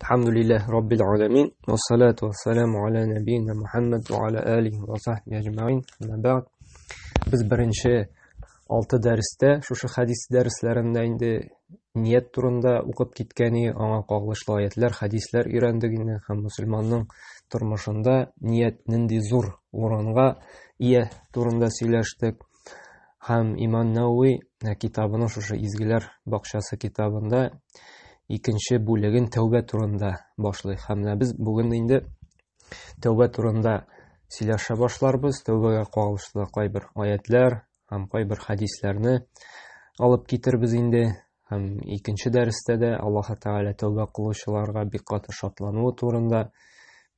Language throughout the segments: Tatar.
Алхамдулиллаһ раббил аламин. Вассалату вассаламу аля набийна Мухаммад ва аля алихи ва сахбихи аҗмаин. Әмма бәгъд. Без беренче 6 дәрестә шушы хадис дәресләрендә инде ният турында укып киткән идек, аңа кагылышлы аятлар, хадисләр өйрәндек инде һәм мөселманның тормышында ният нинди зур урынга ия турында сөйләштек. Һәм Имам Нәвәви китабының шушы Изгеләр бакчасы китабында икенче бүлеген тәүбә турында башлый. Һәм менә без бүген инде тәүбә турында сөйләшә башларбыз. Тәүбәгә кагылышлы кайбер аятлар һәм кайбер хадисләрне алып китербез инде. Һәм икенче дәрестә дә Аллаһ Тәгалә тәүбә кылучыларга бик каты шатлануы турында,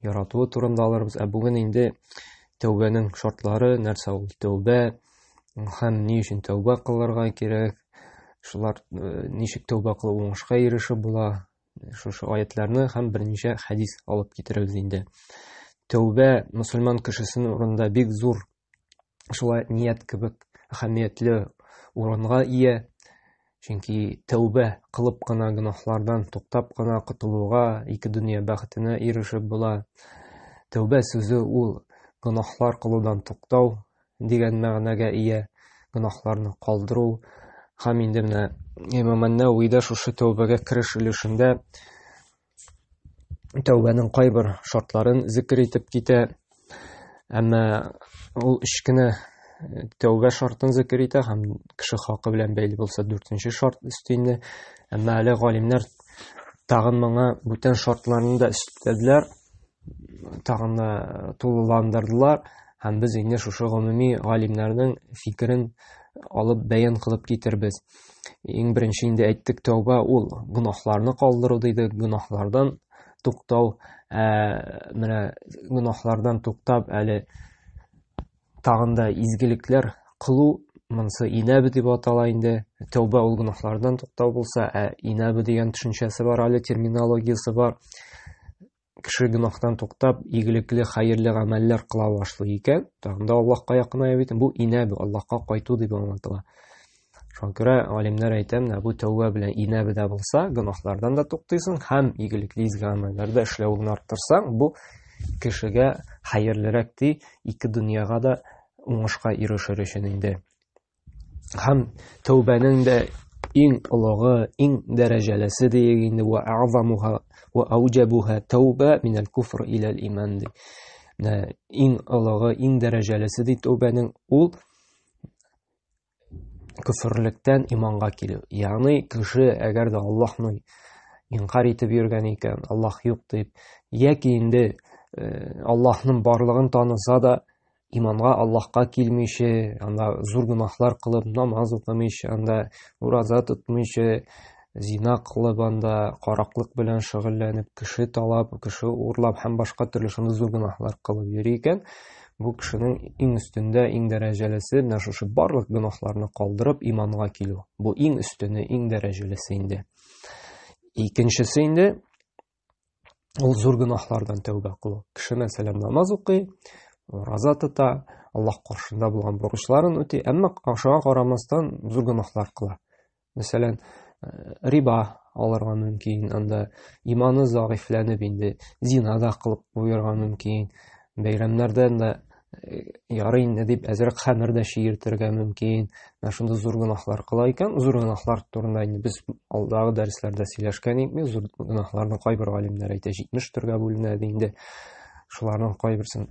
яратуы турында алырбыз. Ә бүген инде тәүбәнең шартлары, нәрсә ул тәүбә һәм ни өчен тәүбә кылырга кирәк, шулар э, ничек тәүбә кылып уңышка ирешеп була, шушы аятларны һәм берничә хәдис алып китерәбез инде. Тәүбә мөселман кешесенең урынында бик зур шулай ният кебек әһәмиятле урынга ия. Чөнки тәүбә кылып кына гөнаһлардан туктап кына котылуга, ике дөнья бәхетенә ирешеп була. Тәүбә сүзе ул гөнаһлар кылудан туктау дигән мәгънәгә ия, гөнаһларны калдыру. Һәм инде менә Имам Ән-Нәвәви дә шушы тәүбәгә кереш өлешендә тәүбәнең кайбер шартларын зикер итеп китә. Әмма ул өч кенә э, тәүбә шартын зикер итә һәм кеше хакы белән бәйле булса дүртенче шарт өсти инде. Әмма әле галимнәр тагын моңа бүтән шартларны да өстәделәр, тагын да тулыландырдылар һәм без инде шушы гомуми галимнәрнең фикерен алып бәян кылып китербез. Иң беренче инде әйттек, тәүбә ул гөнаһларны калдыру диде, гөнаһлардан туктау. Ә менә гөнаһлардан туктап әле тагын да изгелекләр кылу монысы инәбе дип атала инде. Тәүбә ул гөнаһлардан туктау булса, ә инәбе дигән төшенчәсе бар әле, терминологиясе бар. Кеше гөнаһтан туктап, игелекле, хәерле гамәлләр кыла башлый икән, тагын да Аллаһка якыная бит, бу инәбе, Аллаһка кайту дип аңлатыла. Шуңа күрә галимнәр әйтә, менә бу тәүбә белән инәбе дә булса, гөнаһлардан да туктыйсың һәм игелекле изге гамәлләр дә эшләвеңне арттырсаң, бу кешегә хәерлерәк ди, ике дөньяга да уңышка ирешер өчен инде. Һәм тәүбәнең дә иң олугы, иң дәрәҗәлесе диек инде ва а'замуха ва ауҗабуха тәүбә минәл куфр иләл иман ди. Менә иң олугы, иң дәрәҗәлесе ди тәүбәнең ул көферлектән иманга килү. Ягъни кеше әгәр дә Аллаһны инкар итеп йөргән икән, Аллаһ юк дип, яки инде э, Аллаһның барлыгын таныса да, иманга Аллаһка килмичә, анда зур гөнаһлар кылып, намаз укымыйча, анда ураза тотмыйча, зина кылып, анда караклык белән шөгыльләнеп, кеше талап, кеше урлап һәм башка төрле шундый зур гөнаһлар кылып йөри икән, бу кешенең иң өстендә, иң дәрәҗәлесе менә шушы барлык гөнаһларны калдырып иманга килү. Бу иң өстене, иң дәрәҗәлесе инде. Икенчесе инде ул зур гөнаһлардан тәүбә кылу. Кеше, мәсәлән, намаз укый, ураза тота, Аллаһ каршында булган бурычларын үти, әмма шуңа карамастан зур гөнаһлар кыла. Мәсәлән, э, риба алырга мөмкин, анда иманы зәгыйфьләнеп инде зина да кылып куярга мөмкин, бәйрәмнәрдән дә ярый инде дип әзрәк хәмер дә чиертергә мөмкин. Менә шундый зур гөнаһлар кыла икән, зур гөнаһлар турында инде без алдагы дәресләрдә сөйләшкән идек. Зур гөнаһларны кайбер галимнәр әйтә, 70 төргә бүленә ди инде. Шуларның кайберсен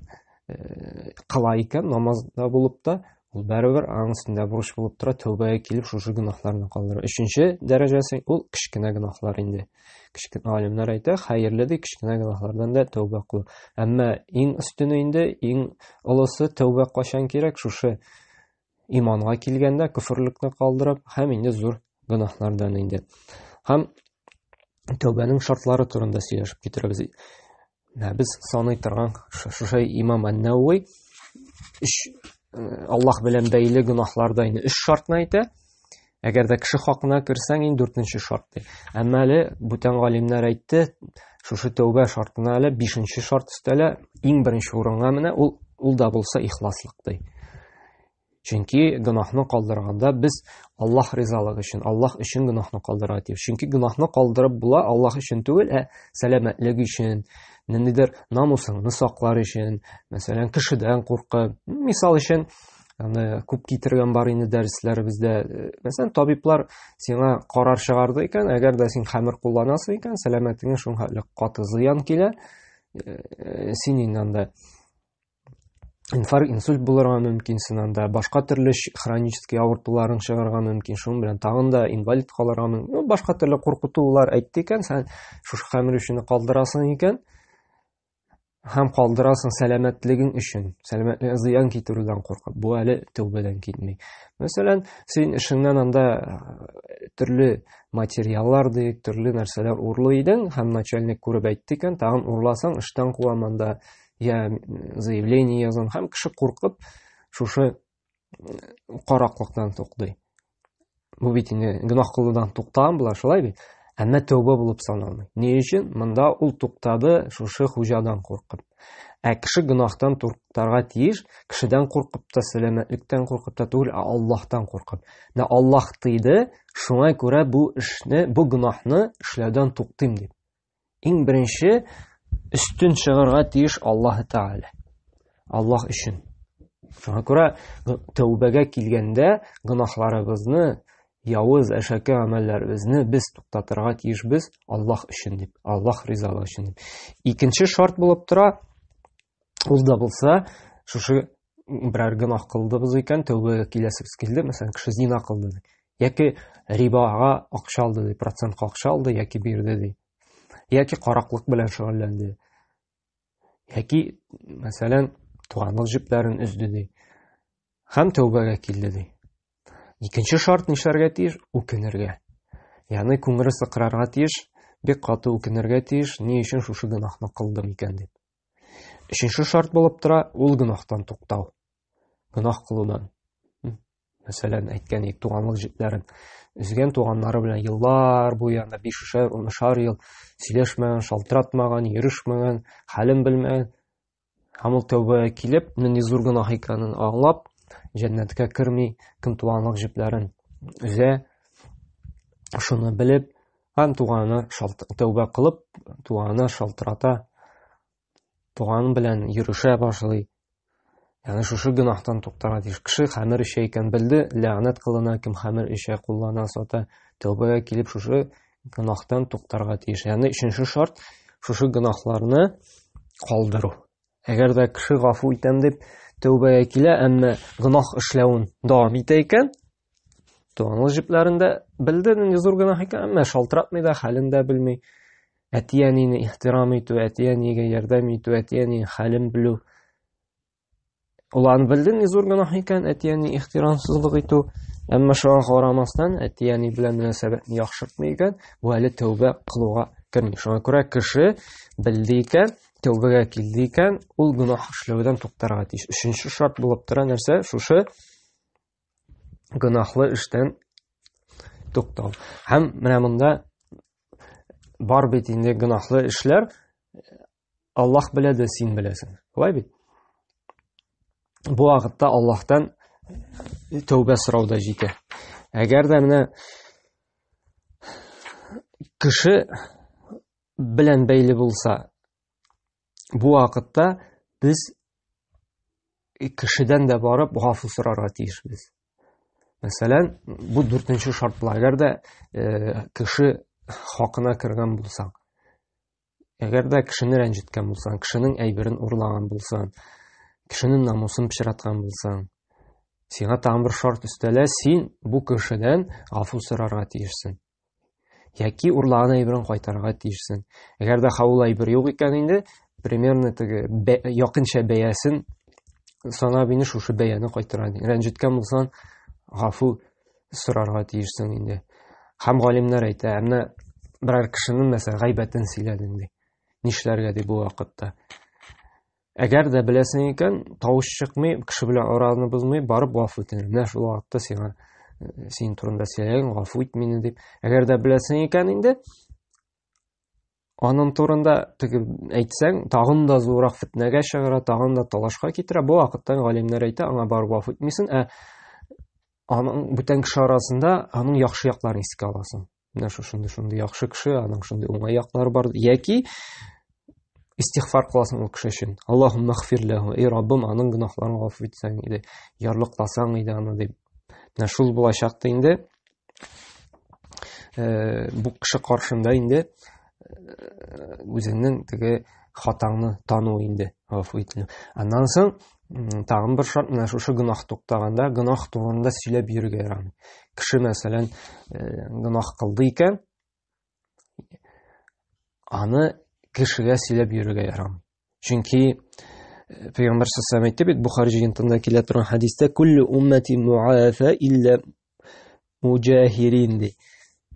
э, кыла икән, намазда булып та, ул барыбер аның өстендә бурыч булып тора, тәүбәгә килеп шушы гөнаһларны калдыра. Өченче дәрәҗәсе ул кечкенә гөнаһлар инде. Кечкенә галимнәр әйтә, хәерле ди кечкенә гөнаһлардан да тәүбә кылу. Әмма иң өстене инде, иң олысы тәүбә кайчан кирәк? Шушы иманга килгәндә көферлекне калдырып һәм инде зур гөнаһлардан инде. Һәм тәүбәнең шартлары турында сөйләшеп китерәбез. Менә без саный торган шушы имам Ан-Нәвәви өч э, Аллаһ белән бәйле гөнаһларда инде өч шартны әйтә. Әгәр дә кеше хакына керсәң, инде дүртенче шарт ди. Әмма әле бүтән галимнәр әйтте, шушы тәүбә шартына әле бишенче шарт өстәлә, иң беренче урынга менә ул ул да булса ихласлык ди. Чөнки гөнаһны калдырганда без Аллаһ ризалыгы өчен, Аллаһ өчен гөнаһны калдырырга тиеш. Чөнки гөнаһны калдырып була Аллаһ өчен түгел, ә сәламәтлек өчен, ниндидер намусыңны саклар өчен, мәсәлән, кешедән куркып. Мисал өчен, аны күп китергән бар инде дәресләребездә. Мәсәлән, табиблар сиңа карар чыгарды икән, әгәр дә син хәмер кулланасың икән, сәламәтлегеңә шуңа каты зыян килә. Син инде анда инфаркт, инсульт булырга мөмкинсең анда, башка төрле хронический авыртуларың чыгарга мөмкин, шуның белән тагын да инвалид калырга мөмкин. Ну, башка төрле куркытулар әйтте икән, сен шушы хәмер өчен калдырасың икән, һәм калдырасың сәламәтлегең өчен, сәламәтлегеңә зыян китерүдән куркып, бу әле тәүбәдән китми. Мәсәлән, син эшеңнән анда төрле материаллар диек, төрле нәрсәләр урлый идең, һәм начальник күреп әйтте икән, тагын урласаң, эштән куам анда, я заявление язам, һәм кеше куркып шушы караклыктан туктый. Бу бит инде гөнаһ кылудан туктаган була, шулай бит? Әмма тәүбә булып саналмый. Ни өчен? Монда ул туктады шушы хуҗадан куркып. Ә кеше гөнаһтан туктарга тиеш, кешедән куркып та, сәламәтлектән куркып та түгел, ә Аллаһтан куркып. Менә Аллаһ тыйды, шуңа күрә бу эшне, бу гөнаһны эшләүдән туктыйм дип. Иң беренче өстен чыгарга тиеш Аллаһ Тәгалә. Аллаһ өчен. Шуңа күрә тәүбәгә килгәндә гөнаһларыбызны, явыз, әшәке гамәлләребезне без туктатырга тиешбез Аллаһ өчен дип, Аллаһ ризалыгы өчен дип. Икенче шарт булып тора, ул да булса, шушы берәр гөнаһ кылдыбыз икән, тәүбәгә киләсебез килде, мәсәлән, кеше зина кылды ди. Яки рибага акча алды ди, процентка акча алды яки бирде ди. Яки караклык белән шөгыльләнде. Яки, мәсәлән, туганлык җепләрен өзде ди. Һәм тәүбәгә килде ди. Икенче шарт нишләргә тиеш? Үкенергә. Ягъни күңеле сыкрарга тиеш, бик каты үкенергә тиеш, ни өчен шушы гөнаһны кылдым икән дип. Өченче шарт булып тора, ул гөнаһтан туктау. Гөнаһ кылудан. Мәсәлән, әйткән идек, туганлык җепләрен өзгән туганнары белән еллар буе анда бишешәр, унышар ел сөйләшмәгән, шалтыратмаган, йөрешмәгән, хәлен белмәгән. Һәм ул тәүбәгә килеп, нинди зур гөнаһ икәнен аңлап, җәннәткә керми, кем туганлык җепләрен өзә, шуны белеп, һәм туганына тәүбә кылып, туганына шалтырата, туганы белән йөрешә башлый. Ягъни шушы гөнаһтан туктарга тиеш. Кеше хәмер эчә икән, белде, ләгънәт кылына, кем хәмер эчә, куллана, сата, тәүбәгә килеп шушы гөнаһтан туктарга тиеш. Ягъни өченче шарт шушы гөнаһларны калдыру. Әгәр дә кеше гафу итәм дип тәүбәгә килә, әмма гөнаһ эшләвен дәвам итә икән, туганлык җепләрен дә белде, нинди зур гөнаһ икән, әмма шалтыратмый да, хәлен дә белми. Әти-әнине ихтирам итү, әти-әнигә ярдәм итү, әти-әнинең хәлен белү. Ул аны белде, ни зур гөнаһ икән, әти-әни ихтирамсызлык итү. Әмма шуңа карамастан, әти-әни белән мөнәсәбәтне яхшыртмый икән, бу әле тәүбә кылуга керми. Шуңа күрә кеше белде икән, тәүбәгә килде икән, ул гөнаһ эшләүдән туктарга тиеш. Өченче шарт булып тора нәрсә? Шушы гөнаһлы эштән туктау. Һәм менә монда бар бит инде гөнаһлы эшләр, Аллаһ белә дә син беләсең. Шулай бит? Бу вакытта Аллаһтан тәүбә сорау да җитә. Әгәр дә менә кеше белән бәйле булса, бу вакытта без кешедән дә барып гафу сорарга тиешбез. Мәсәлән, бу дүртенче шарт була. Әгәр дә кеше хакына кергән булсаң, Әгәр дә кешене рәнҗеткән булсаң, кешенең әйберен урлаган булсаң, кешенең намусын пычраткан булсаң, сиңа тагын бер шарт өстәлә, син бу кешедән гафу сорарга тиешсең. Яки урлаган әйберен кайтарырга тиешсең. Әгәр дә ул әйбер юк икән инде, примерно теге якынча бәясен санап инде шушы бәяне кайтара. Рәнҗеткән булсаң, гафу сорарга тиешсең инде. Һәм галимнәр әйтә, ә менә берәр кешенең мәсәлән гайбәтен сөйләдең ди. Нишләргә ди бу вакытта? Әгәр дә беләсең икән, тавыш чыкмый, кеше белән араны бозмый, барып гафу үтенер. Менә шул вакытта сиңа синең турында сөйләгән, гафу ит мине дип. Әгәр дә беләсең икән инде, аның турында теге әйтсәң, тагын да зуррак фетнәгә чыгара, тагын да талашка китерә. Бу вакытта галимнәр әйтә, аңа барып гафу итмисең, ә Аның бүтән кеше арасында аның яхшы якларын искә аласың. Менә шушындый шундый яхшы кеше, аның шундый уңай яклары бар. Яки истигъфар кыласың ул кеше өчен. Аллаһумма гфир ләһу. Эй Раббым, аның гөнаһларын гафу итсәң иде, ярлыкласаң иде аны дип. Менә шул булачак та инде. Бу кеше каршында инде үзеңнең теге хатаңны тану инде, гафу ителү. Аннан соң тагын бер шарт, менә шушы гөнаһ туктаганда, гөнаһ турында сөйләп йөрергә ярамый. Кеше, мәсәлән, гөнаһ кылды икән, аны кешегә сөйләп йөрергә ярамый. Чөнки Пәйгамбәр саллаллаху әйтте бит, Бухари җыентында килә торган хәдистә, "Куллю уммати муафа илля муҗахирин" ди.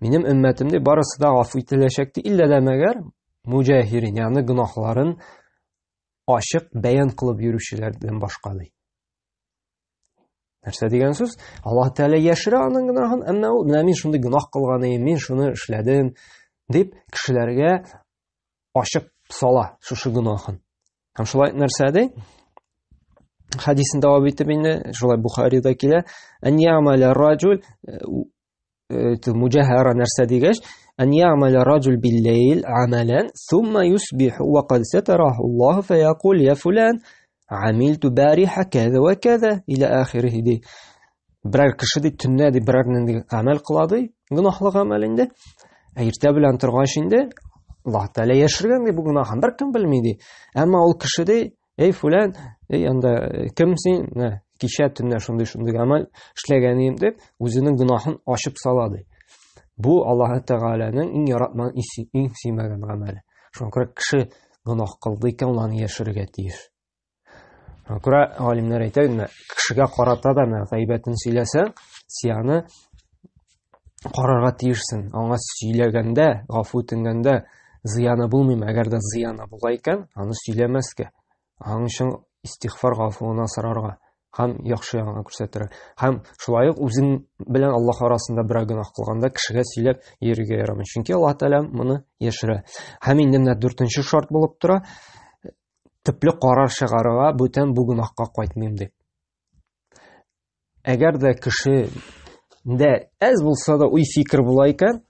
Минем өммәтем ди, барысы да гафу ителәчәк ди, иллә дә мәгәр муҗахирин, ягъни гөнаһларын ачык бәян кылып йөрүчеләрдән башка ди. Нәрсә дигән сүз? Аллаһ Тәгалә яшерә аның гөнаһын, әмма ул менә мин шундый гөнаһ кылган идем, мин шуны эшләдем дип кешеләргә ачык сала шушы гөнаһын. Һәм шулай нәрсә ди? Хәдисен дәвам итеп инде, шулай Бухарида килә. Ан ямаля раҗул муҗаһара нәрсә дигәч, ан ямаля раҗул билләйл амалан, сумма юсбиху ва кад сатараху Аллаһу фаякул я фулан амилту бариха каза ва каза ила ахирихи ди. Берәр кеше ди төнлә ди берәр нинди гамәл кыла ди, гөнаһлы гамәл инде. Ә иртә белән торгач инде Аллаһ Тәгалә яшергән ди бу гөнаһын, беркем белми ди. Әмма ул кеше ди, эй фулан, эй анда кем син? Менә кичә төнлә шундый-шундый гамәл эшләгән идем дип, үзенең гөнаһын ачып сала ди. Бу Аллаһ Тәгаләнең иң яратмаган, иң сөймәгән гамәле. Шуңа күрә кеше гөнаһ кылды икән, ул аны яшерергә тиеш. Шуңа күрә галимнәр әйтә, менә кешегә карата да менә гайбәтен сөйләсәң, син аны карарга тиешсең. Аңа сөйләгәндә, гафу үтенгәндә зыяны булмыймы? Әгәр дә зыяны була икән, аны сөйләмәскә. Аның өчен истигъфар гафуына сорарга һәм яхшы ягына күрсәтергә. Һәм шулай ук үзең белән Аллаһ арасында берәр гөнаһ кылганда кешегә сөйләп йөрергә ярамый. Чөнки Аллаһ Тәгалә моны яшерә. Һәм инде менә дүртенче шарт булып тора. Төпле карар чыгарырга, бүтән бу гөнаһка кайтмыйм дип. Әгәр дә кеше дә әз булса да уй фикер була икән,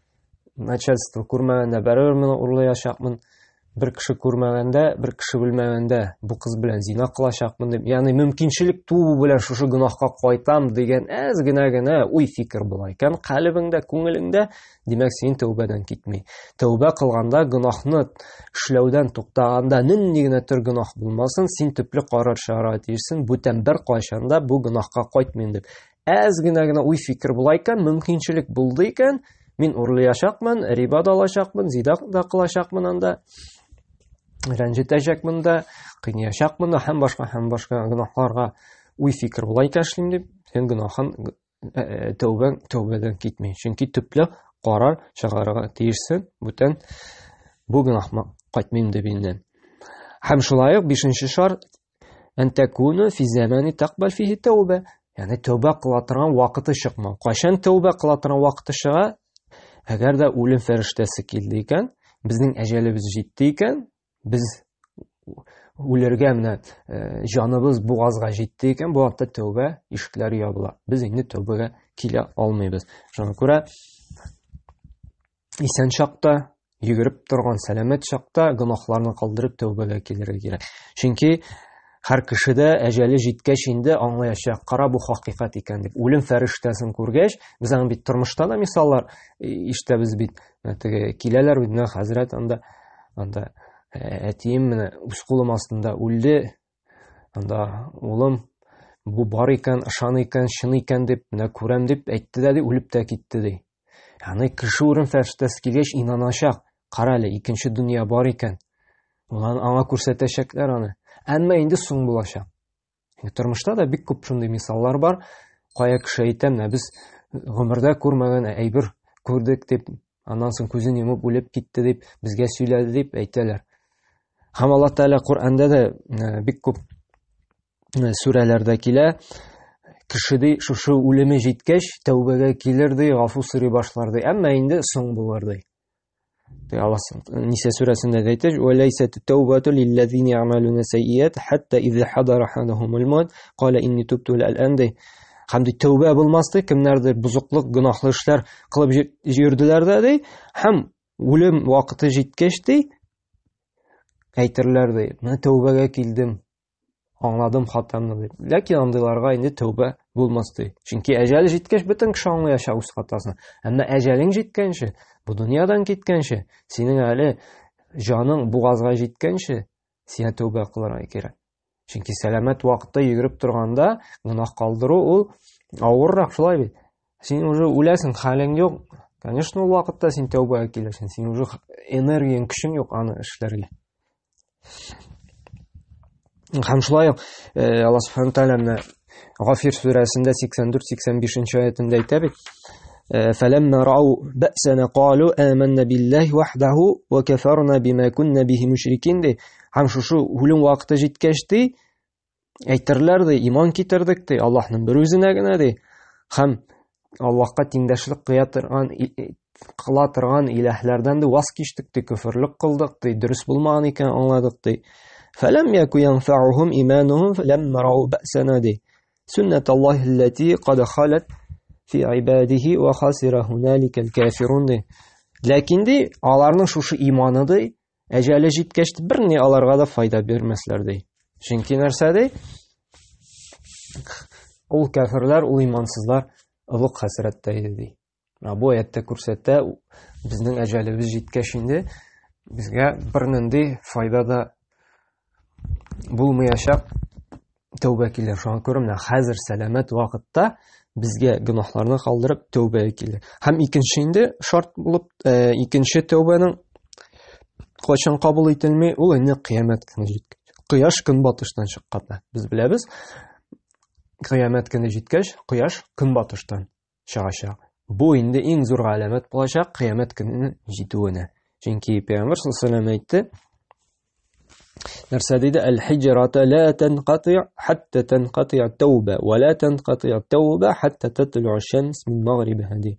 начальство күрмәгәндә барыбер моны урлаячакмын, бер кеше күрмәгәндә, бер кеше белмәгәндә бу кыз белән зина кылачакмын дип, ягъни мөмкинчелек туу белән шушы гөнаһка кайтам дигән әз генә генә уй фикер була икән, калебеңдә, күңелеңдә, димәк, син тәүбәдән китми. Тәүбә кылганда гөнаһны эшләүдән туктаганда нинди генә төр гөнаһ булмасын, син төпле карар чыгарырга тиешсең, бүтән бер кайчан да бу гөнаһка кайтмыйм дип. Әз генә генә уй фикер була икән, мөмкинчелек булды икән, мин урлыячакмын, риба да алачакмын, зина да кылачакмын анда, рәнҗетәчәкмен дә, кыйнаячакмын да һәм башка һәм башка гөнаһларга уй фикер була икән эшлим дип, син гөнаһын тәүбәң тәүбәдән китми. Чөнки төпле карар чыгарырга тиешсең, бүтән бу гөнаһма кайтмыйм дип инде. Һәм шулай ук бишенче шарт ән тәкуну фи замани тақбал фихи тәүбә. Ягъни тәүбә кыла торган вакыты чыкмау. Кайчан тәүбә кыла торган вакыты чыга? Әгәр дә үлем фәрештәсе килде икән, безнең әҗәлебез җитте икән, без үлергә менә җаныбыз бугазга җитте икән, бу вакытта тәүбә ишекләре ябыла. Без инде тәүбәгә килә алмыйбыз. Шуңа күрә исән чакта, йөгереп торган сәламәт чакта гөнаһларны калдырып тәүбәгә килергә кирәк. Чөнки һәр кеше дә әҗәле җиткәч инде аңлаячак, кара бу хакыйкать икән дип. Үлем фәрештәсен күргәч, без аның бит тормышта да мисаллар ишетәбез бит. Теге киләләр бит, менә хәзрәт анда анда әтием менә үз кулым астында үлде. Анда улым бу бар икән, ышан икән, чын икән дип, менә күрәм дип әйтте дә ди, үлеп тә китте ди. Ягъни кеше үлем фәрештәсе килгәч инаначак. Кара әле, икенче дөнья бар икән. Улан аңа күрсәтәчәкләр аны. Әмма инде соң булачак. Инде тормышта да бик күп шундый мисаллар бар. Кая кеше әйтә, менә без гомердә күрмәгән әйбер күрдек дип, аннан соң күзен йомып үлеп китте дип, безгә сөйләде дип әйтәләр. Һәм Аллаһ Тәгалә Коръәндә дә бик күп сүрәләрдә килә. Кеше ди, шушы үлеме җиткәч, тәүбәгә килер ди, гафу сорый башлар ди. Әмма инде соң булыр ди. Аллаһ Ниса сүрәсендә дә әйтә, "Ва лайсат таубату лиллазина я'малуна сайyiат хатта иза хадара ахадахумул маут кала инни тубту ал'ан" ди. Һәм ди тәүбә булмас ди, кемнәрдер бозыклык, гөнаһлы эшләр кылып йөрделәр дә ди, һәм үлем вакыты җиткәч ди, әйтерләр ди, менә тәүбәгә килдем, аңладым хатамны дип. Ләкин андыйларга инде тәүбә булмас ди. Чөнки әҗәл җиткәч бөтен кеше аңлаячак үз хатасын. Әмма әҗәлең җиткәнче, бу дөньядан киткәнче, синең әле җаның бугазга җиткәнче, сиңа тәүбә кылырга кирәк. Чөнки сәламәт вакытта йөгереп торганда гөнаһ калдыру ул авыррак, шулай бит. Син уже үләсең, хәлең юк. Конечно, ул вакытта син тәүбәгә киләсең. Син уже энергияң, көчең юк аны эшләргә. Һәм шулай ук э, Алла Субхану Тааля менә Гафир сүрәсендә 84-85 аятында әйтә бит. Э, Фәләммә рау бәсәнә калу аманна биллаһи вахдаху ва кафарна бима кунна бихи мушрикин ди. Һәм шушы үлем вакыты җиткәч ди, әйтерләр ди, иман китердек ди, Аллаһның бер үзенә генә ди. Һәм Аллаһка тиңдәшлек кыя торган кыла торган иләһләрдән дә ваз кичтек ди, көферлек кылдык ди, дөрес булмаган икән аңладык ди. Фәләм яку янфаухум иманухум фәләмма рау бәсәнә ди. Суннат Аллаһи аллати кад халат фи ибадихи ва хасира һуналикал кафирун ди. Ләкин ди, аларның шушы иманы ди, Әҗәле җиткәч, берни аларга да файда бирмәсләр ди. Чөнки нәрсә ди? Ул кәферләр, ул имансызлар олуг хәсрәттә иде ди. Менә бу аятта күрсәтә, безнең әҗәлебез җиткәч инде безгә бернинди файда да булмаячак тәүбә килер. Шуңа күрә менә хәзер сәламәт вакытта безгә гөнаһларны калдырып тәүбә килер. Һәм икенче инде шарт булып, э, икенче тәүбәнең кайчан кабул ителми, ул инде кыямәт көне җиткәч. Кояш көнбатыштан чыкканда. Без беләбез, кыямәт көне җиткәч, кояш көнбатыштан чыгачак. Бу инде иң зур галәмәт булачак кыямәт көненең җитүенә. Чөнки Пәйгамбәр саллаллаһу алейһи әйтте, нәрсә диде? Әл-хиҗрата ла танқати хатта танқати тауба ва ла танқати тауба хатта татлу шамс мин магрибиха ди.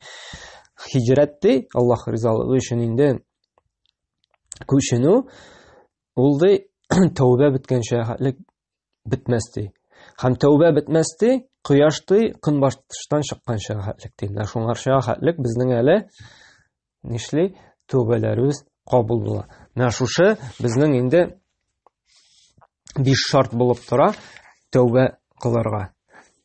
Хиҗрәт ди, Аллаһ ризалыгы өчен инде күченү, ул ди тәүбә беткәнчә хәтлек бетмәс ди. Һәм тәүбә бетмәс ди, кояш ди, көнбатыштан чыкканча хәтлек ди. Менә шуңарча хәтлек безнең әле нишли тәүбәләребез кабул була. Менә шушы безнең инде биш шарт булып тора тәүбә кылырга.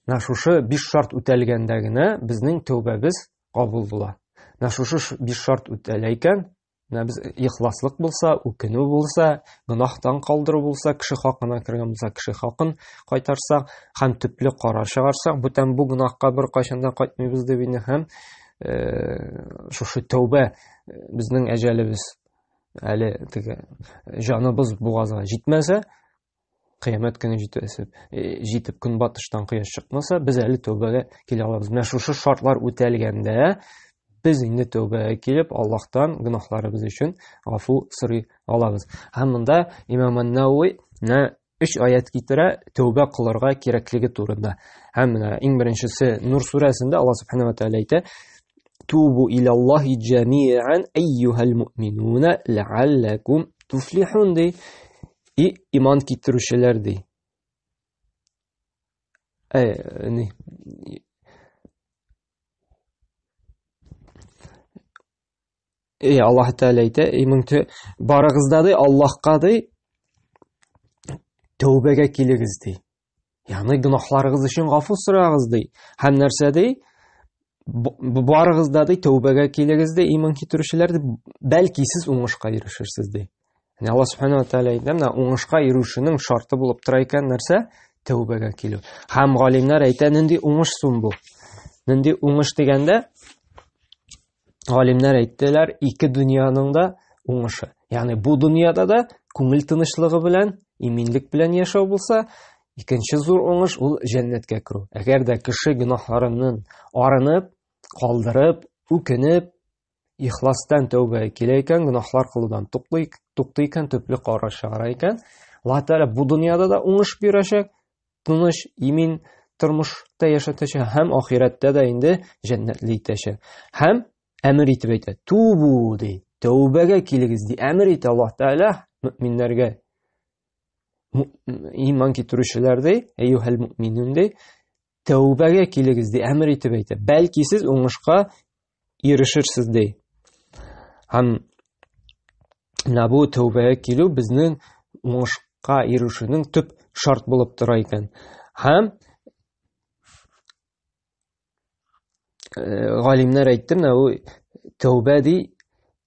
Менә шушы биш шарт үтәлгәндә генә безнең тәүбәбез кабул була. Менә шушы биш шарт үтәлә икән, Менә без ихласлык булса, үкенү булса, гөнаһтан калдыру булса, кеше хакына кергән булса, кеше хакын кайтарсак һәм төпле карар чыгарсак, бүтән бу гөнаһка бер кайчан да кайтмыйбыз дип инде һәм э, шушы тәүбә э, безнең әҗәлебез әле теге җаныбыз бугазга җитмәсә, Кыямәт көне җитәсе, э, җитеп көнбатыштан кояш чыкмаса, без әле тәүбәгә килә алабыз. Менә шушы шартлар үтәлгәндә, без инде тәүбәгә килеп, Аллаһтан гөнаһларыбыз өчен гафу сорый алабыз. Һәм монда Имам Ан-Науи менә өч аят китерә тәүбә кылырга кирәклеге турында. Һәм менә иң беренчесе Нур сүрәсендә Аллаһ субхана ва тааля әйтә: Тубу илаллаһи җамиан әйюһал муъминуна ләаллакум туфлихун ди. И иман китерүчеләр ди. Ә, ни? Эй, Аллаһ Тәгалә әйтә, иман барыгыз да ди, Аллаһка ди, тәүбәгә килегез ди. Ягъни гөнаһларыгыз өчен гафу сорагыз ди. Һәм нәрсә ди? Барыгыз да ди, тәүбәгә килегез ди, иман китерүчеләр ди, бәлки сез уңышка ирешерсез ди. Яни Аллаһ субхана ва тааля әйтә, менә уңышка ирешүнең шарты булып тора икән нәрсә? Тәүбәгә килү. Һәм галимнәр әйтә, нинди уңыш сум бу? Нинди уңыш дигәндә, галимнәр әйттеләр, ике дөньяның да уңышы. Ягъни бу дөньяда да күңел тынычлыгы белән, иминлек белән яшәү булса, икенче зур уңыш ул җәннәткә керү. Әгәр дә кеше гөнаһларыннан арынып, калдырып, үкенеп, ихластан тәүбәгә килә икән, гөнаһлар кылудан туктый, туктый икән, төпле карар чыгара икән, Аллаһ Тәгалә бу дөньяда да уңыш бирәчәк, тыныч, имин тормышта яшәтәчәк һәм ахирәттә дә инде җәннәтле итәчәк. Һәм әмер итеп әйтә, тубу ди, тәүбәгә килегез ди, әмер итә Аллаһ Тәгалә мөминнәргә. Иман китерүчеләр ди, әйюһәл мөминун ди, тәүбәгә килегез ди, әмер итеп әйтә. Бәлки сез уңышка ирешерсез ди. Һәм менә бу тәүбәгә килү безнең уңышка ирешүнең төп шарт булып тора икән. Һәм галимнәр әйтте, менә бу тәүбә ди,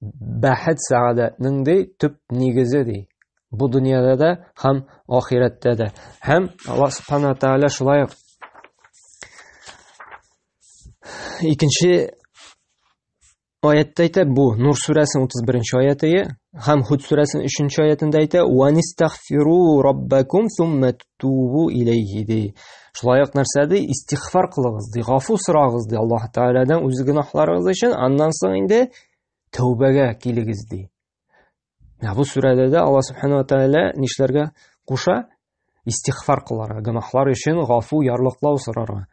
бәхет сәгадәтнең ди төп нигезе ди. Бу дөньяда да һәм ахирәттә дә. Һәм Аллаһ субхана тааля шулай ук икенче аятта әйтә, бу Нур сүрәсенең 31 аяты һәм Һуд сүрәсенең 3 аятында әйтә, "Ванистагфиру раббакум сумма тубу илейхи" ди. Шулай ук нәрсә ди? Истигъфар кылыгыз ди, гафу сорагыз ди Аллаһ Тәгаләдән үз гөнаһларыгыз өчен, аннан соң инде тәүбәгә килегез ди. Менә бу сүрәдә дә Аллаһ Субхану ва Тәгалә нишләргә куша? Истигъфар кылырга, гөнаһлар өчен гафу, ярлыклау сорарга.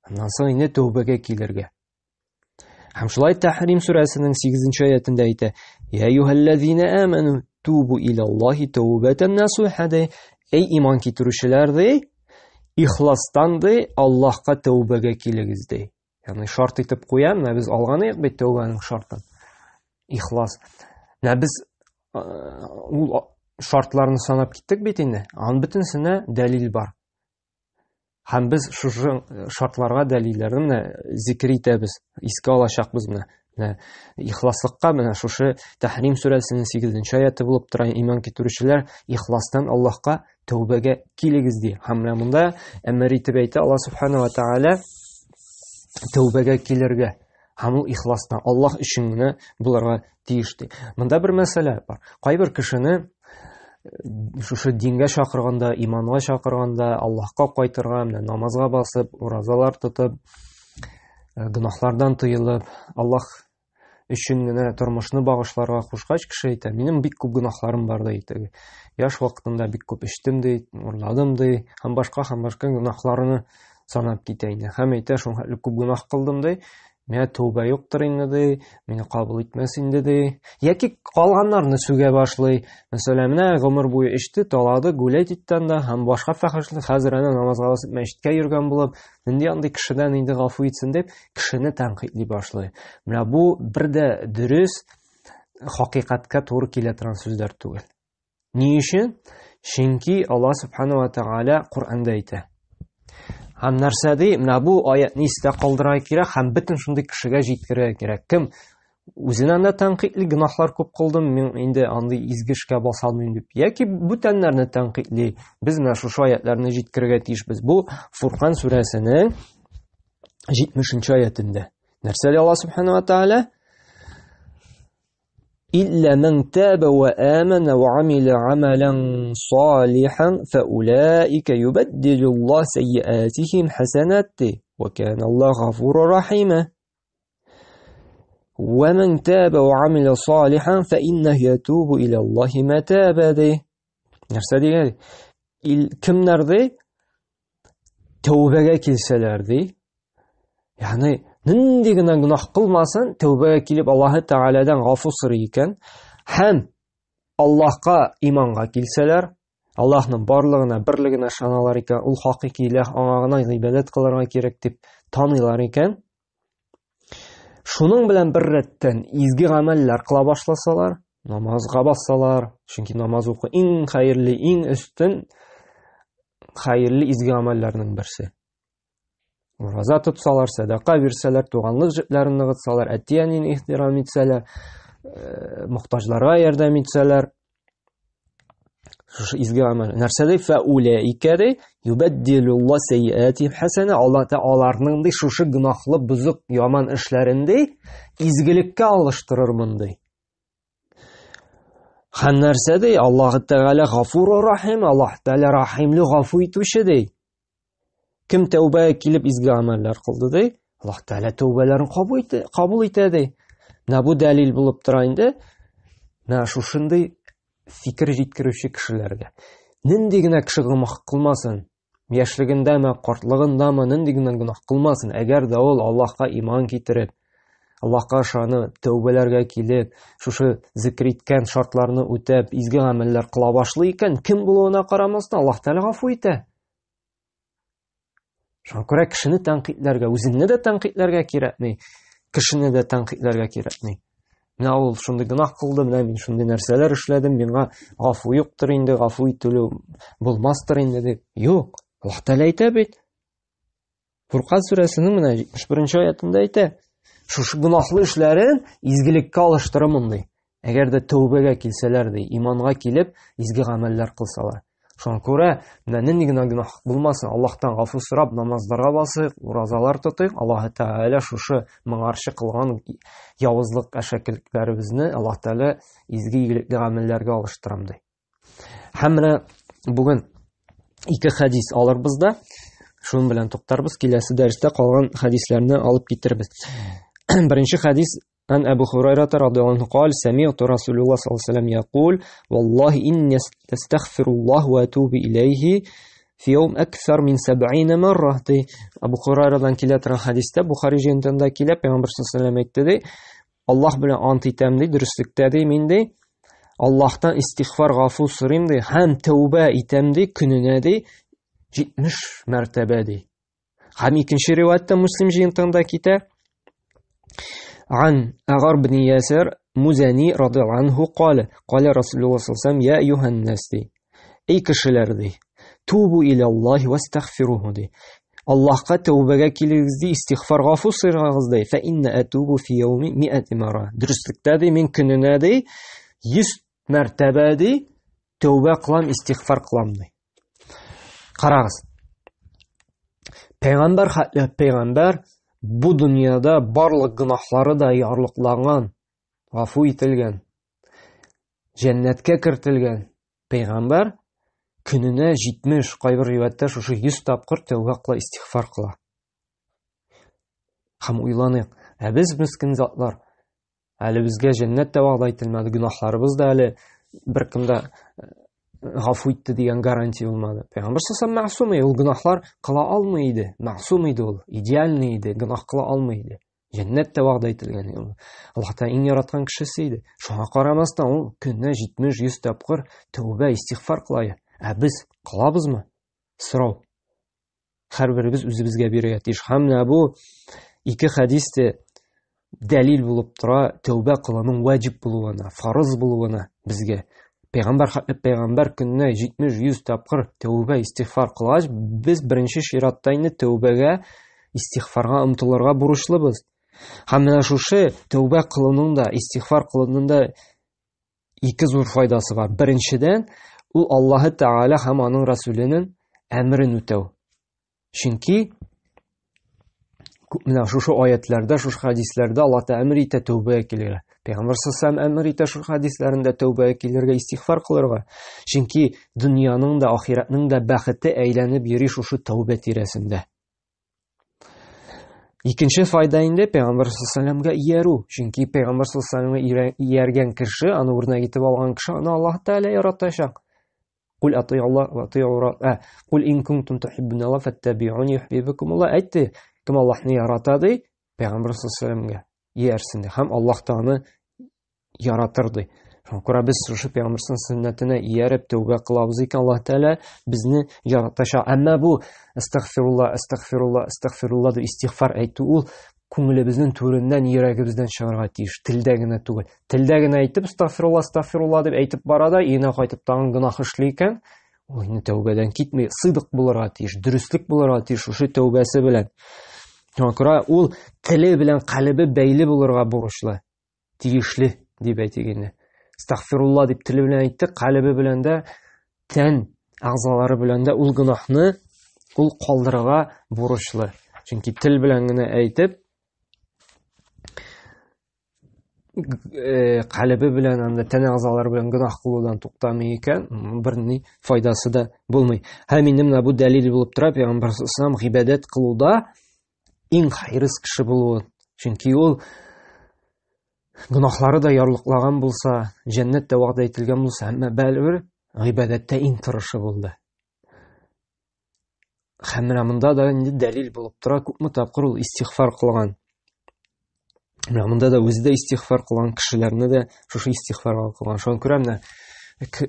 Аннан соң инде тәүбәгә килергә. Һәм шулай Тәхрим сүрәсенең 8 аятендә әйтә: "Я юһәлләзина аману тубу илаллаһи тәүбәтән насуха" ди. Эй иман китерүчеләр ди, ихластан ди, Аллаһка тәүбәгә килегез ди. Ягъни шарт итеп куя, менә без алган идек бит тәүбәнең шартын. Ихлас. Менә без ул шартларны санап киттек бит инде. Аның бөтенесенә дәлил бар. Һәм без шушы шартларга дәлилләрне менә зикер итәбез, искә алачакбыз менә. Менә ихласлыкка менә шушы Тәхрим сүрәсенең 8 аяты булып тора, иман китерүчеләр ихластан Аллаһка тәүбәгә килегез ди. Һәм менә монда әмер итеп әйтә Аллаһ субхана ва тааля тәүбәгә килергә. Һәм ул ихластан Аллаһ өчен генә булырга тиеш ди. Монда бер мәсьәлә бар. Кайбер кешене шушы дингә чакырганда, иманга чакырганда, Аллаһка кайтырга, менә намазга басып, уразалар тотып, гөнаһлардан тыелып, Аллаһ өчен генә тормышны багышларга кушкач, кеше әйтә, минем бик күп гөнаһларым бар ди, теге. Яшь вакытында бик күп эчтем ди, урладым ди, һәм башка һәм башка гөнаһларны санап китә инде. Һәм әйтә, шул хәтле күп гөнаһ кылдым ди, миңа тәүбә юктыр инде ди, мине кабул итмәс инде ди. Яки калганнарны сүгә башлый. Мәсәлән, менә гомер буе эчте, талады, гулять итте анда һәм башка фәхешлек, хәзер әнә намазга басып мәчеткә йөргән булып, нинди андый кешедән инде гафу итсен дип, кешене тәнкыйтьли башлый. Менә бу бер дә дөрес, хакыйкатькә туры килә торган сүзләр түгел. Ни өчен? Чөнки Аллаһ субхана ва тааля Коръәндә әйтә. Һәм нәрсә ди? Менә бу аятны истә калдырырга кирәк һәм бөтен шундый кешегә җиткерергә кирәк. Кем үзенә дә тәнкыйтьли, гөнаһлар күп кылдым, мин инде андый изге эшкә баса алмыйм дип. Яки бүтәннәрне тәнкыйтьли. Без менә шушы аятларны җиткерергә тиешбез. Бу Фуркан сүрәсенең 70 аятендә. Нәрсә ди Аллаһ субхана ва тааля? إلا من تاب وآمن وعمل عملا صالحا فأولئك يبدل الله سيئاتهم حسنات وكان الله غفورا رحيما ومن تاب وعمل صالحا فإنه يتوب إلى الله متابا دي Нәрсә дигән? Кемнәр ди? Тәүбәгә килсәләр ди. Ягъни нинди генә гөнаһ кылмасын, тәүбәгә килеп Аллаһы Тәгаләдән гафу сорый икән һәм Аллаһка иманга килсәләр, Аллаһның барлыгына, берлегенә ышаналар икән, ул хакыйки иләһ, аңа гына гыйбадәт кылырга кирәк дип таныйлар икән, Шуның белән бер рәттән изге гамәлләр кыла башласалар, намазга бассалар, чөнки намаз уку иң хәерле, иң өстен хәерле изге гамәлләрнең берсе. Ураза тотсалар, сәдака бирсәләр, туганлык җепләрен ныгытсалар, әти-әнине ихтирам итсәләр, э, мохтаҗларга ярдәм итсәләр, шушы изге гамәл. Нәрсә ди? Фәуләикә ди, юбәддилулла сәйиәтихим хәсәнә. Алла Тәгалә аларның ди шушы гөнаһлы, бозык, яман эшләрен ди изгелеккә алыштырырмын ди. Һәм нәрсә ди? Аллаһ Тәгалә гафур рахим, Аллаһ Тәгалә рахимле, гафу итүче ди. Кем тәүбәгә килеп изге гамәлләр кылды ди, Аллаһ Тәгалә тәүбәләрен кабул итә, кабул итә ди. Менә бу дәлил булып тора инде. Менә шушындый фикер җиткерүче кешеләргә. Нинди генә кеше гөнаһ кылмасын, яшьлегендәме, картлыгындамы, нинди генә гөнаһ кылмасын, әгәр дә ул Аллаһка иман китереп, Аллаһка ышанып, тәүбәләргә килеп, шушы зикр иткән шартларны үтәп, изге гамәлләр кыла башлый икән, кем булуына карамастан, Аллаһ Тәгалә гафу итә. Шуңа күрә кешене тәнкыйтьләргә, үзеңне дә тәнкыйтьләргә кирәкми, кешене дә тәнкыйтьләргә кирәкми. Менә ул шундый гөнаһ кылды, менә мин шундый нәрсәләр эшләдем, миңа гафу юктыр инде, гафу ителү булмастыр инде дип. Юк, Аллаһ Тәгалә әйтә бит. Фуркан сүрәсенең менә 71 аятында әйтә. Шушы гөнаһлы эшләрен изгелеккә алыштырырмын ди. Әгәр дә тәүбәгә килсәләр ди, иманга килеп, изге гамәлләр кылсалар. Шуңа күрә менә нинди генә гөнаһ булмасын, Аллаһтан гафу сорап, намазларга басыйк, уразалар тотыйк. Аллаһ Тәгалә шушы моңарчы кылган явызлык әшәкелекләребезне Аллаһ Тәгалә изге игелекле гамәлләргә алыштырам ди. Һәм менә бүген ике хәдис алырбыз да, шуның белән туктарбыз. Киләсе дәрестә калган хәдисләрне алып китербез. Беренче хәдис عن أبو هريرة رضي الله عنه قال سمعت رسول الله صلى الله عليه وسلم يقول والله إني أستغفر الله وأتوب إليه في يوم أكثر من 70 مرة ди. Абу Хурайрадан килә торган хәдистә Бухари җыентыгында килә, Пәйгамбәр саллаллаху алейһи әйтте ди, Аллаһ белән ант итәм ди, дөреслектә ди, мин ди, Аллаһтан истигъфар гафу сорыйм ди, һәм тәүбә итәм ди, көненә ди 70 мәртәбә ди. Һәм икенче риваятьтә Муслим җыентыгында китә. Ан Агар бин Ясир Музани радиаллаһу анху кале, кале Расулуллаһ саллаллаху алейһи я әйюһән нас ди. Эй кешеләр ди. Тубу илаллаһи вастагфируху ди. Аллаһка тәүбәгә килегез ди, истигъфар гафу сорагыз ди. Фа инна атубу фи яуми ми'ати мара. Дөреслектә ди, мин көненә ди 100 мәртәбә ди тәүбә кылам, истигъфар кылам ди. Карагыз. Пәйгамбәр хәтле пәйгамбәр бу дөньяда барлык гөнаһлары да ярлыкланган, гафу ителгән, җәннәткә кертелгән пәйгамбәр көненә 70, кайбер риваятьтә шушы 100 тапкыр тәүбә кыла, истигъфар кыла. Һәм уйланыйк, ә без мискин затлар, әле безгә җәннәт тә вәгъдә ителмәде, гөнаһларыбыз да әле беркем дә э, гафу итте дигән гарантия булмады. Пәйгамбәр саллаллаху мәгъсум ул гөнаһлар кыла алмый иде. Мәгъсум иде ул, идеальный иде, гөнаһ кыла алмый иде. Җәннәт тә вәгъдә ителгән иде. Аллаһ Тәгалә иң яраткан кешесе иде. Шуңа карамастан ул көненә 70-100 тапкыр тәүбә, истигъфар кыла. Ә без кылабызмы? Сорау. Һәрберебез үзебезгә бирергә тиеш. Һәм менә бу ике хәдис тә дәлил булып тора тәүбә кылуның ваҗиб булуына, фарыз булуына безгә. Пәйгамбәр хәтле пәйгамбәр көненә 70-100 тапкыр тәүбә, истигъфар кылгач, без беренче чиратта инде тәүбәгә, истигъфарга омтылырга бурычлыбыз. Һәм менә шушы тәүбә кылуның да, истигъфар кылуның да ике зур файдасы бар. Беренчедән, ул Аллаһы Тәгалә һәм аның Расүленең әмерен үтәү. Чөнки менә шушы аятларда, шушы хәдисләрдә Аллаһ Тәгалә әмер итә тәүбәгә килергә. Пәйгамбәр саллаллаху әмер итә шул хәдисләрендә тәүбәгә килергә, истигъфар кылырга. Чөнки дөньяның да, ахирәтнең дә бәхете әйләнеп йөри шушы тәүбә тирәсендә. Икенче файда инде Пәйгамбәр саллаллаху иярү. Чөнки Пәйгамбәр саллаллаху ияргән кеше, аны үрнәк итеп алган кеше, аны Аллаһ Тәгалә яратачак. Кул атый Аллаһ ва атый ә, кул ин кунтум тухиббуна Аллаһ фаттабиуни юхбибкум Аллаһ. Әйтте, кем Аллаһны ярата ди, Пәйгамбәр саллаллаху иярсен ди. Һәм Аллаһ та аны яратыр ди. Шуңа күрә без шушы пәйгамбәрнең сөннәтенә ияреп тәүбә кылабыз икән, Аллаһ Тәгалә безне яратачак. Әмма бу астагфирулла, астагфирулла, астагфирулла дип истигъфар әйтү ул күңелебезнең түреннән, йөрәгебездән чыгарга тиеш, телдә генә түгел. Телдә генә әйтеп астагфирулла, астагфирулла дип әйтеп бара да, өенә кайтып тагын гөнаһ эшли икән, ул инде тәүбәдән китми, сыдык булырга тиеш, дөреслек булырга тиеш шушы тәүбәсе белән. Шуңа күрә ул теле белән калебе бәйле булырга бурычлы. Тиешле дип әйтик инде. Астагфирулла дип теле белән әйтте, калебе белән дә, тән әгъзалары белән дә ул гөнаһны ул калдырырга бурычлы. Чөнки тел белән генә әйтеп, калебе белән анда тән әгъзалары белән гөнаһ кылудан туктамый икән, берни файдасы да булмый. Һәм инде менә бу дәлил булып тора, Пәйгамбәр саллаллаху гыйбадәт кылуда иң хәерсез кеше булуы. Чөнки ул гөнаһлары да ярлыклаган булса, җәннәт тә вәгъдә ителгән булса, әмма бәлбер гыйбадәттә иң тырышы булды. Һәм менә монда да инде дәлил булып тора, күпме тапкыр ул истигъфар кылган. Менә монда да үзе дә истигъфар кылган, кешеләрне дә шушы истигъфарга кылган. Шуңа күрә менә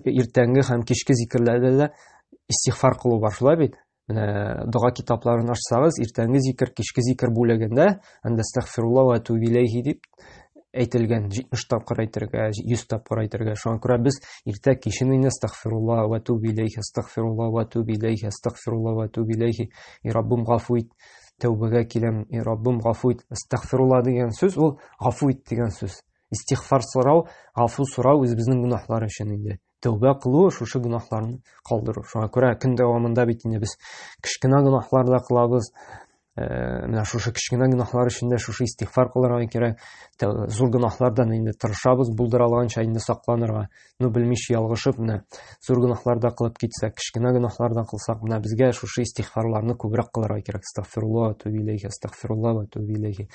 иртәнге һәм кичке зикерләрдә дә истигъфар кылу бар, шулай бит? Менә дога китапларын ачсагыз, иртәнге зикер, кичке зикер бүлегендә анда астагфирулла ва атубу иләйһи дип әйтелгән, 70 тапкыр әйтергә, 100 тапкыр әйтергә. Шуңа күрә без иртә кичен инде астагфирулла ва атубу иләйһи, астагфирулла ва атубу иләйһи, астагфирулла ва атубу иләйһи. И Раббым, гафу ит, тәүбәгә киләм, и Раббым, гафу ит. Астагфирулла дигән сүз ул гафу ит дигән сүз. Истигъфар сорау, гафу сорау үзебезнең гөнаһлар өчен инде. Тәүбә кылу шушы гөнаһларны калдыру. Шуңа күрә көн дәвамында бит инде без кечкенә гөнаһлар да кылабыз. Менә шушы кечкенә гөнаһлар өчен дә шушы истигъфар кылырга кирәк. Зур гөнаһлардан инде тырышабыз булдыра алганча инде сакланырга. Ну, белмичә ялгышып, менә зур гөнаһлар да кылып китсәк, кечкенә гөнаһлар да кылсак, менә безгә шушы истигъфарларны күбрәк кылырга кирәк. Астагфирулла ва атубу иләйһи, астагфирулла ва атубу иләйһи.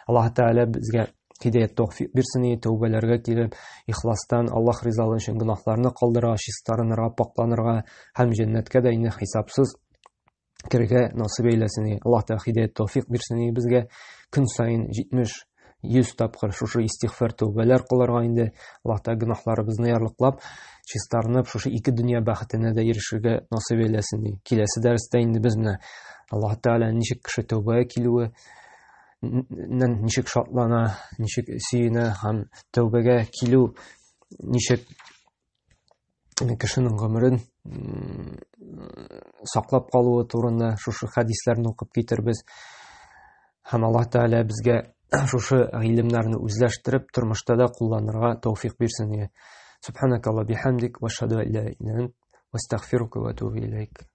Аллаһ Тәгалә безгә һидәят тәүфик бирсен, и тәүбәләргә килеп, ихластан Аллаһ ризалыгы өчен гөнаһларны калдырырга, чистарынырга, пакъланырга һәм җәннәткә дә инде хисапсыз керергә насыйп әйләсен. Аллаһ Тәгалә һидәят тәүфик бирсен безгә көн саен 70 100 тапкыр шушы истигъфар тәүбәләр кылырга инде. Аллаһ Тәгалә гөнаһларыбызны ярлыклап, чистарынып, шушы ике дөнья бәхетенә дә ирешергә насыйп әйләсен. Киләсе дәрестә инде без менә Аллаһ Тәгалә ничек кеше тәүбәгә килүе ничек шатлана, ничек сөенә һәм тәүбәгә килү ничек кешенең гомерен саклап калуы турында шушы хәдисләрне укып китербез. Һәм Аллаһ Тәгалә безгә шушы гыйлемнәрне үзләштереп, тормышта да кулланырга тәүфик бирсен. Субханакалла бихамдик ва ашһаду ан ла илаһа илля ант ва астагфирука ва атубу илейк.